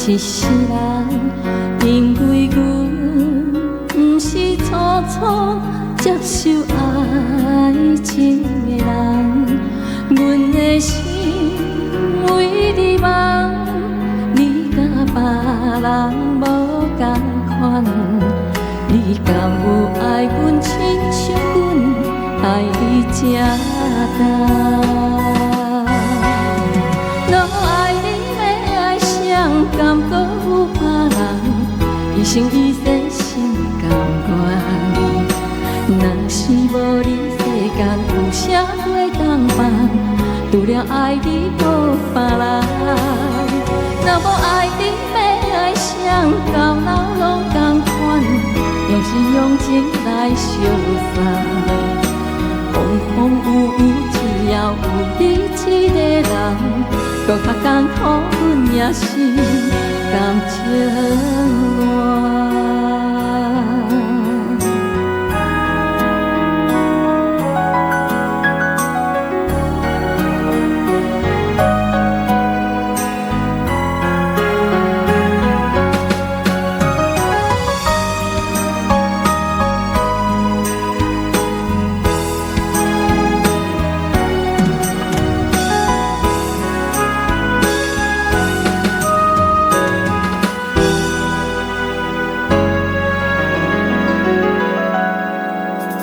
一世人，因為阮毋是初初接受愛情的人，阮的心為你夢，你佮別人無仝款，你敢有愛阮親像阮愛你這重？若無愛你欲愛誰，敢閣有別人？一生一世心甘願。若是無你，世間有啥袂當放？除了愛你無別人。若無愛你欲愛誰，到老攏仝款，用心用情來相送。風風雨雨，只要有你一個人，閣較艱苦，阮也是甘情願。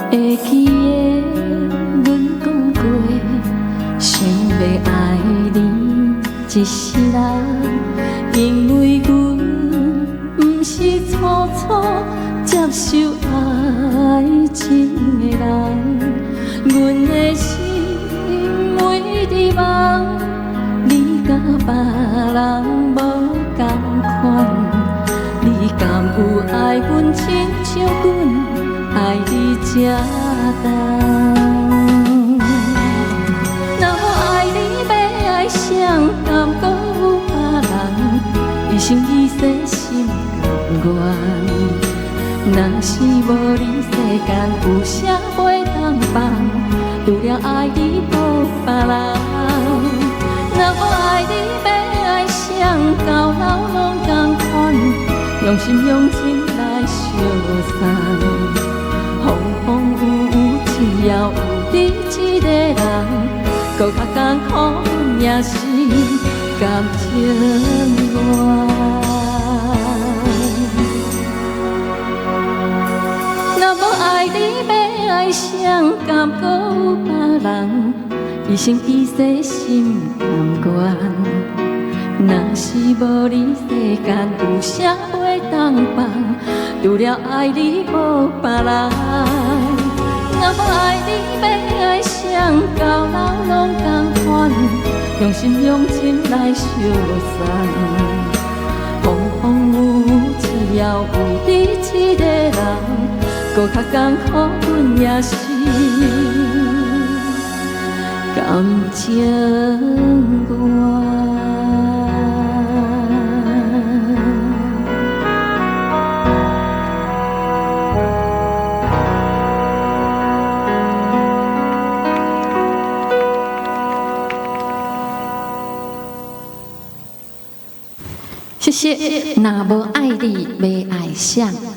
會記得阮講過，想欲愛你一世人，因為阮毋是初初接受愛情的人，阮的心為你夢，你佮別人無仝款，你敢有愛阮親像阮愛你這重？若無愛你欲愛誰，敢閣有別人？一生一世心甘願。若是無你，世間有啥袂當放？除了愛你無別人。若無愛你欲愛誰，到老攏仝款，用心用情來相送。風風雨雨，只要有你一個人，閣較艱苦，阮也是甘情願。若無愛你欲愛誰，敢閣有別人？一生一世心甘願。若是無你，世間有啥袂當放？除了愛你無別人。若無愛你欲愛誰，到老攏仝款，用心用情來相送。風風雨雨，只要有你一個人，閣較艱苦，阮也是甘情願。謝謝。若無愛你，欲愛誰？